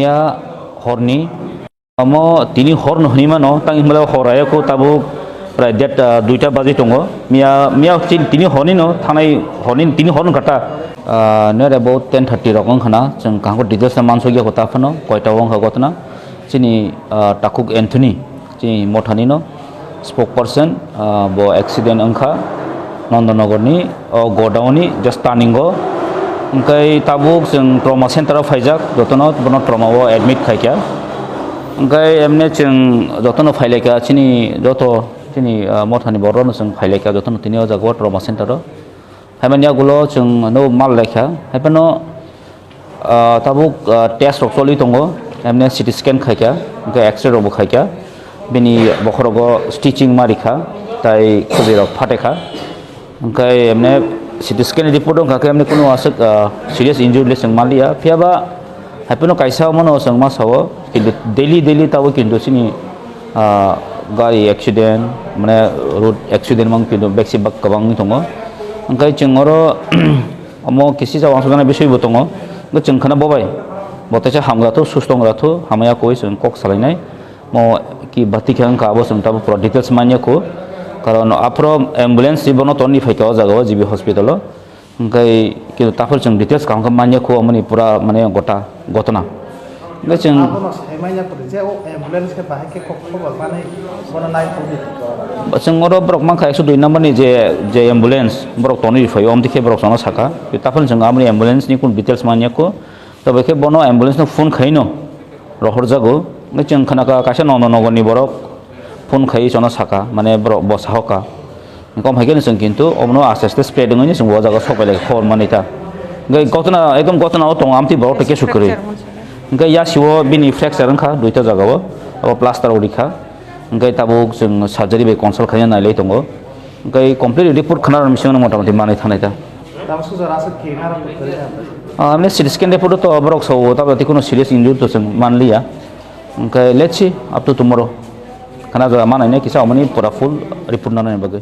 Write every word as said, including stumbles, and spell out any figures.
Ya, horni. Omo tini hor no hwnwi mano, tang himla hor ayako tabuk prai det, ah, duita baji tongo. Miya, miya tin-, tini horni no, thanai horni, tini hor no kata. Ah, nere bo ten thirty rok wng khana, chwng kaham details no mansukya ko ta phano, koita wng kha gotna. Chini, ah, Takhuk Anthony, chini mothani no, spokesperson, ah, bo accident wngkha Nandanagar ni, o godown ni just turning o. Hwnkhe tabuk chwng trauma center o phaijak, jotono bono trauma o admit khaikha. Hwnkhe emne chwng jotono phailaikha, chini joto chini, ah, mothani borok no chwng phailaikha, jotono tini o jaga o trauma center o. Haimani yagulo chwng no mal laikha. Haiphano, ah, tabuk, ah, test rok choli tongo. Emne C T scan khaikha, hwnkhe X-ray rok bo khaikha. Bini bokhorogo stitching ma rikha, tai khujui rok phatekha. Hwnkhe emne C T scan report wngkha khe emne kunu aswk, ah, serious injury le chwng manliya. Phiyaba Haiphano kaisa omono chwng ma sao, kintu daily, daily tabo kintu chini, ah, gari accident, mane road accident mang kintu besi bak kwbang wngwi tongo. Hwnkhe chwng oro omo kisi jagao uansukjaknai bisoi bo tongo. Hwnkhe chwng khana bo bai, bo teisa hamjathu, susto wngjathw, hamya koi chwng kok salainai. Mo ki bati khe wngkha abo chwng tabo pura details manya kho. Karon aphro ambulance si bono tonni phaikha o jagao G B hospital o. Hwnkhe kintu taphor chwng details kaham khe manya kho, omo ni pura mane gota gotna. Hwnkhe chwng Abono sai manya kho je o ambulance khe bahai khe kok khobor manwi bono nai tongdi. Chwng oro borok mankha ekso dui number ni je, je ambulance borok tonwi phaio, omtwi khe borok chwngno sakha. Taphor chwng amoni ambulance ni kun details manya kho. Tobokhe bono ambulance no phone khaino rohorjago. Hwnkhe chwng khnakha kaisa Nandanagar ni borok phone khaiwi chwngno sakha, mane borok bo sahoka. Kom hai khe chwng kintu omono aste aste spread wngwi chwng o jaga sok bai lai khobor manwi ta. Hwnkhe gotna, ekdom gotna o tongo amtwi borok tei kesu kwrwi. Hwnkhe yasio bini fracture wngkha duita jagao, abo plaster o rikha. Hwnkhe tabuk chwng surgery bai consult khaina nailai tongo. Hwnkhe complete report khna rwni bisingo motamoti manwi thanai ta. Tamo sujak aswk khe narwk kwrwi na? Ah, amne C T scan report to borok sao, tabo tei kuno serious injury to chwng manliya. Hwnkhe let's see up to tomorrow. Khna jora manai ne kisa omoni pura full report nanani bagwi.